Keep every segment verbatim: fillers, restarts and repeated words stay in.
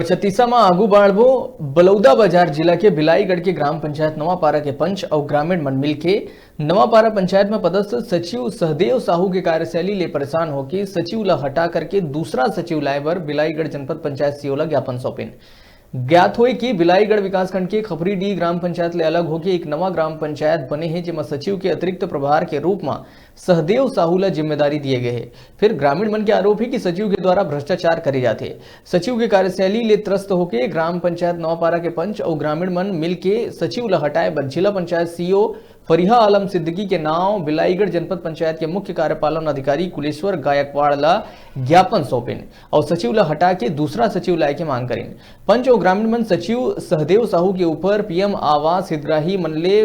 छत्तीसा म आगू बाढ़बो। बलौदा बाजार जिला के बिलाईगढ़ के ग्राम पंचायत नवापारा के पंच अउ ग्रामीण मन मिलके नवापारा पंचायत म पदस्थ सचिव सहदेव साहू के कार्यशैली ले परेशान होके सचिव ल हटा करके दूसरा सचिव लाए बर बिलाईगढ़ जनपद पंचायत सीओ ल ज्ञापन सौंपिन। ज्ञात होए कि बिलाईगढ़ विकासखंड के खपरीडीह ग्राम पंचायत ले अलग होके एक नवा ग्राम पंचायत बने हे, जेमा सचिव के अतिरिक्त प्रभार के रूप म सहदेव साहू ल जिम्मेदारी दिए गए हे। फिर ग्रामीण मन के आरोप हे कि सचिव के द्वारा भ्रष्टाचार करे जाथे। सचिव के कार्यशैली ले त्रस्त होके ग्राम पंचायत नवापारा के पंच अउ ग्रामीण मन मिलके सचिव ल हटाए बर जिला पंचायत सीओ फरीहा आलम सिद्दीकी के नाव बिलाईगढ़ जनपद पंचायत के मुख्य कार्यपालन अधिकारी कुलेश्वर गायकवाड़ ल ज्ञापन सौंपिन अउ सचिव ल हटा के दूसरा सचिव लाए के मांग करिन। पंच अउ ग्रामीण मन सचिव सहदेव साहू के ऊपर पीएम आवास हितग्राही मन ले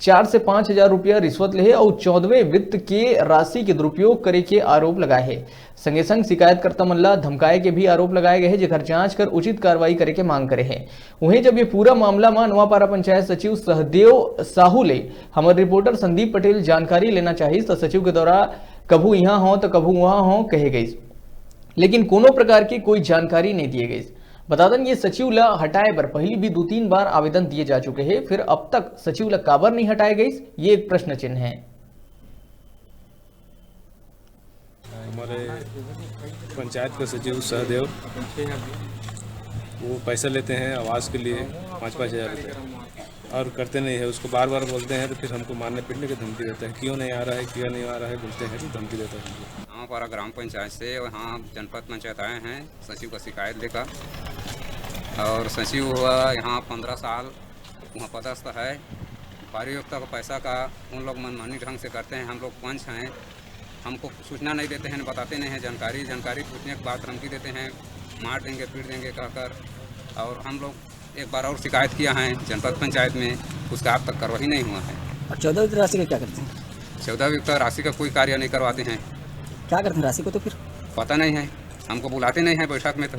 चार से पाँच हजार रुपया रिश्वत लेहे अउ चौदहवें वित्त के राशि के दुरुपयोग करे के आरोप लगाए हे। संगे संग शिकायतकर्ता मन ला धमकाए के भी आरोप लगाए गए हे, जेकर जांच कर उचित कार्रवाई करे के मांग करे हे। उहें, जब ये पूरा मामला म नवापारा पंचायत सचिव सहदेव साहू ले हमर रिपोर्टर संदीप पटेल जानकारी लेना चाहिस, त सचिव के द्वारा कभू इहां हो त कभू उहां हो कहे गइस, लेकिन कोनो प्रकार के कोई जानकारी नहीं दिए गइस। बता दन, ये सचिव ला हटाए बर पहली भी दो तीन बार आवेदन दिए जा चुके हे, फिर अब तक सचिव ला काबर नहीं हटाए गइस, ये एक प्रश्न चिन्ह है। हमारे पंचायत के सचिव सहदेव, वो पैसा लेते हैं आवास के लिए पाँच पाँच हज़ार रुपये, और करते नहीं है। उसको बार बार बोलते हैं तो फिर हमको मारने पीटने की धमकी देते हैं, क्यों नहीं आ रहा है, क्यों नहीं आ रहा है बोलते हैं, तो धमकी देते हैं हमको। नवापारा ग्राम पंचायत से यहाँ जनपद पंचायत आए हैं सचिव का शिकायत लेकर। और सचिव हुआ यहाँ पंद्रह साल वहाँ पदस्थ है। पारियोक्ता का पैसा का उन लोग मनमानी ढंग से करते हैं। हम लोग पंच हैं, हमको सूचना नहीं देते हैं, बताते नहीं हैं जानकारी। जानकारी पूछने के बाद धमकी देते हैं, मार देंगे, पीट देंगे कहकर। और हम लोग एक बार और शिकायत किया है जनपद पंचायत में, उसका आज तक कार्रवाई नहीं हुआ है। और चौदह वित्त राशि का क्या करते हैं? चौदह वित्त राशि का कोई कार्य नहीं करवाते हैं। क्या करते हैं राशि को तो फिर? पता नहीं है, हमको बुलाते नहीं हैं बैठक में तो।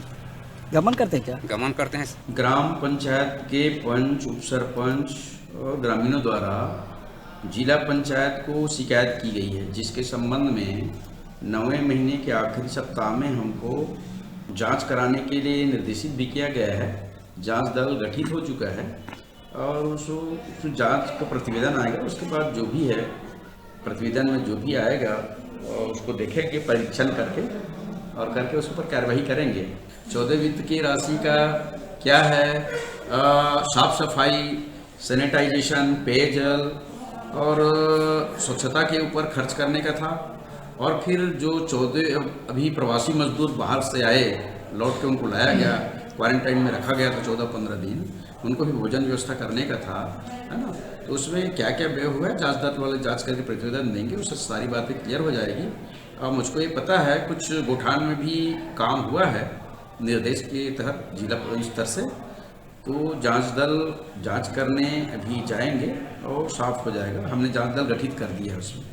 गमन करते हैं क्या? गमन करते हैं। ग्राम पंचायत के पंच, उप सरपंच और ग्रामीणों द्वारा जिला पंचायत को शिकायत की गई है, जिसके संबंध में नौवें महीने के आखिरी सप्ताह में हमको जांच कराने के लिए निर्देशित भी किया गया है। जांच दल गठित हो चुका है और उसको उसमें जांच का प्रतिवेदन आएगा। उसके बाद जो भी है प्रतिवेदन में जो भी आएगा, उसको देखेंगे परीक्षण करके और करके उस पर कार्रवाई करेंगे। चौदह वित्त की राशि का क्या है, अ, साफ सफाई, सैनिटाइजेशन, पेयजल और स्वच्छता के ऊपर खर्च करने का था। और फिर जो चौदह अभी प्रवासी मजदूर बाहर से आए, लौट के उनको लाया गया, क्वारंटाइन में रखा गया था चौदह पंद्रह दिन, उनको भी भोजन व्यवस्था करने का था, है ना। तो उसमें क्या क्या व्यय हुआ है, जांच दल वाले जांच करके प्रतिवेदन देंगे, उससे सारी बातें क्लियर हो जाएगी। और मुझको ये पता है कुछ गोठान में भी काम हुआ है निर्देश के तहत जिला स्तर से, तो जांच दल जांच करने अभी जाएंगे और साफ हो जाएगा। हमने जांच दल गठित कर दिया है उसमें।